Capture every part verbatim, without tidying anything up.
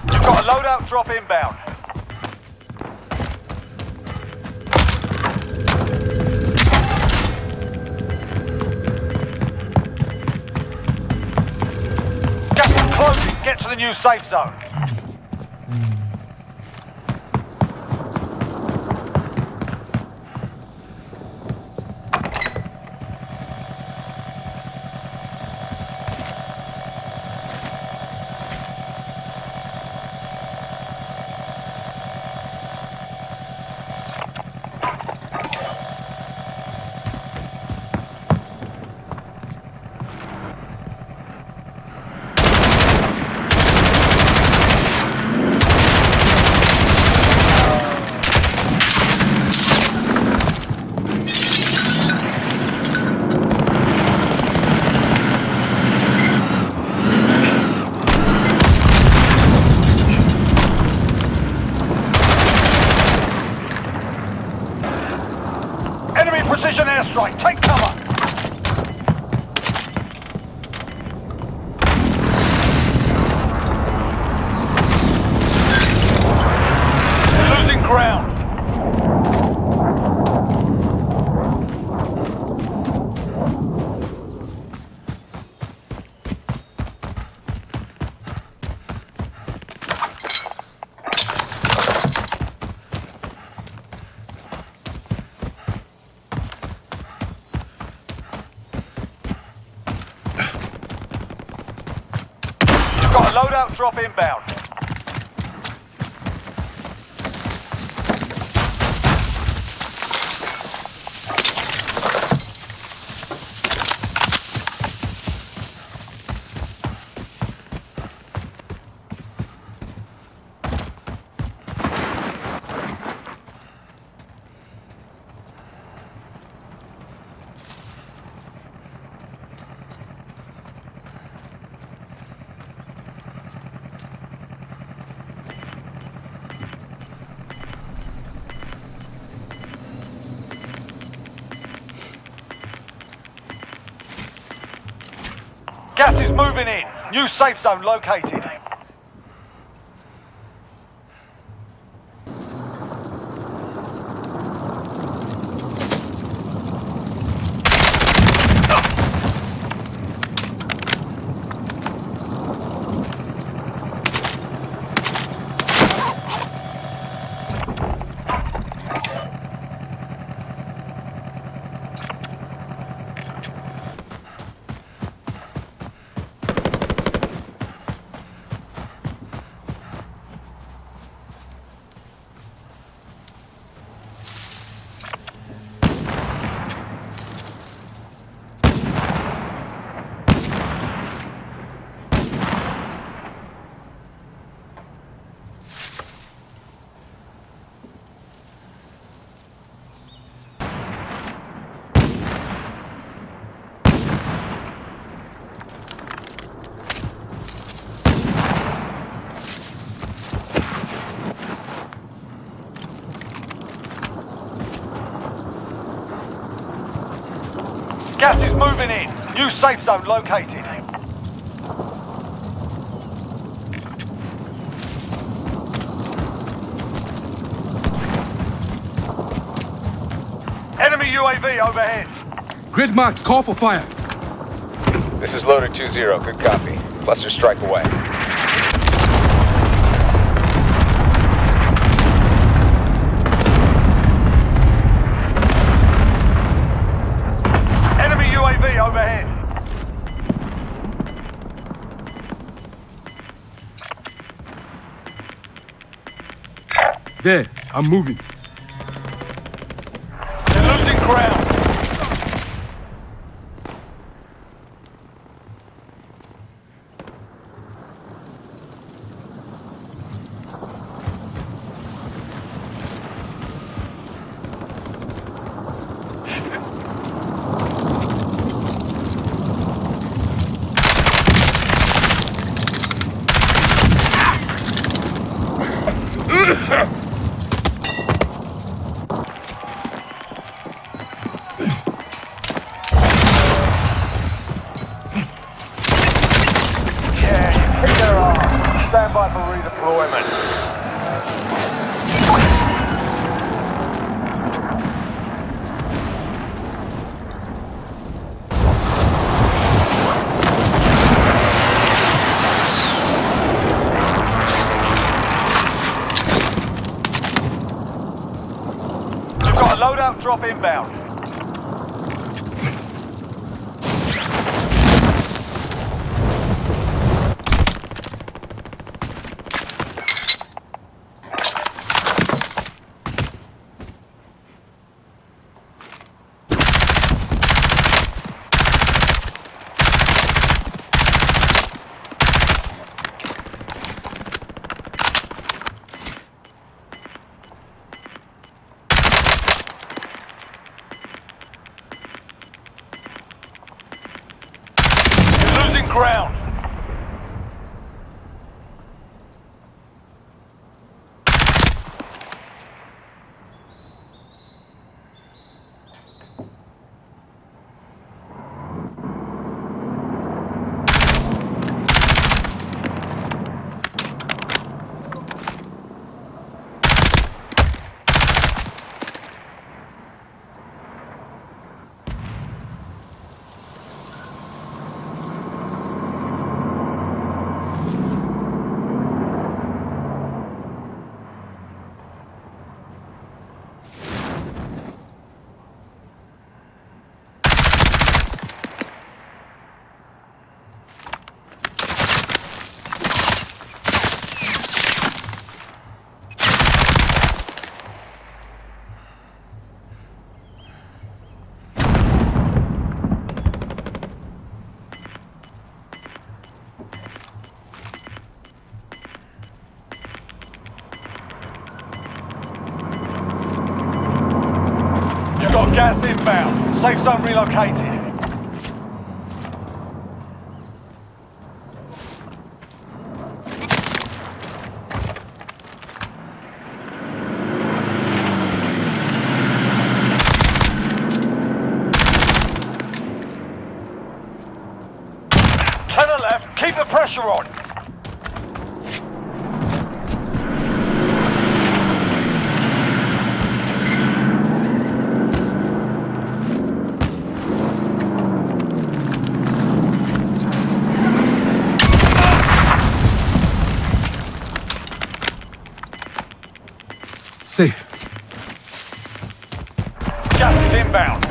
Got a loadout drop inbound. Gas is closing. Get to the new safe zone. Enemy precision airstrike. Take cover. Losing ground. Got a loadout drop inbound. Gas is moving in. New safe zone located. Gas is moving in. New safe zone located. Enemy U A V overhead. Grid marked, call for fire. This is Loader two zero, good copy. Cluster strike away. Enemy U A V overhead. There, I'm moving. They're losing ground. Yeah, you kicked their ass. Stand by for Redeployment. You've got a loadout drop inbound. You're losing ground. You've got gas inbound. Safe zone relocated. To the left, keep the pressure on. Safe. Gas is inbound.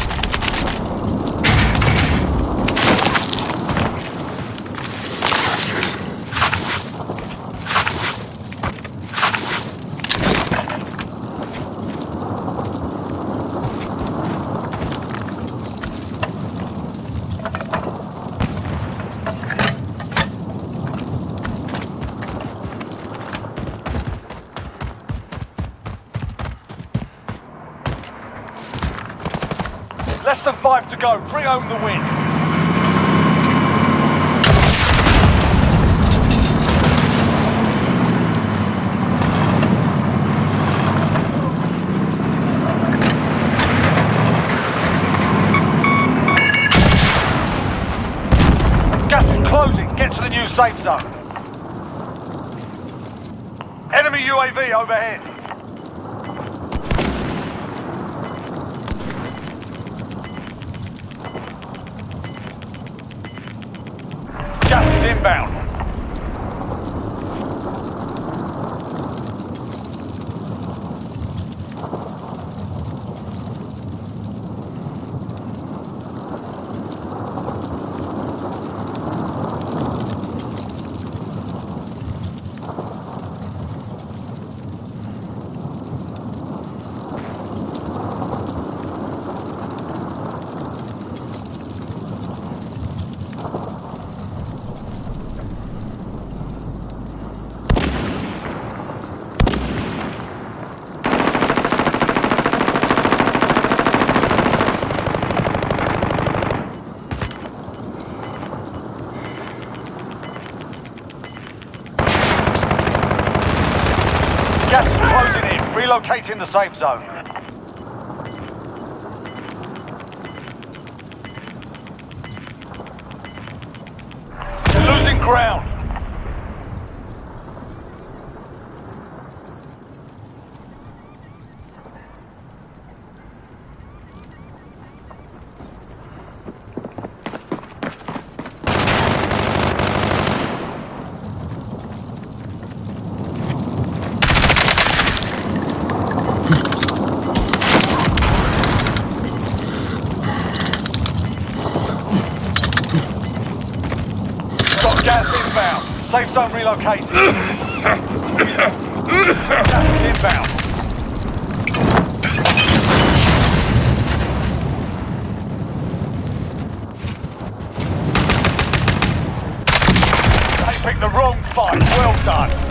Less than five to go. Bring home the win. Gas is closing. Get to the new safe zone. Enemy U A V overhead. Gas is inbound. Gas is closing in. Relocating the safe zone. You're losing ground. Safe zone relocated. Gas is inbound. They picked the wrong fight. Well done.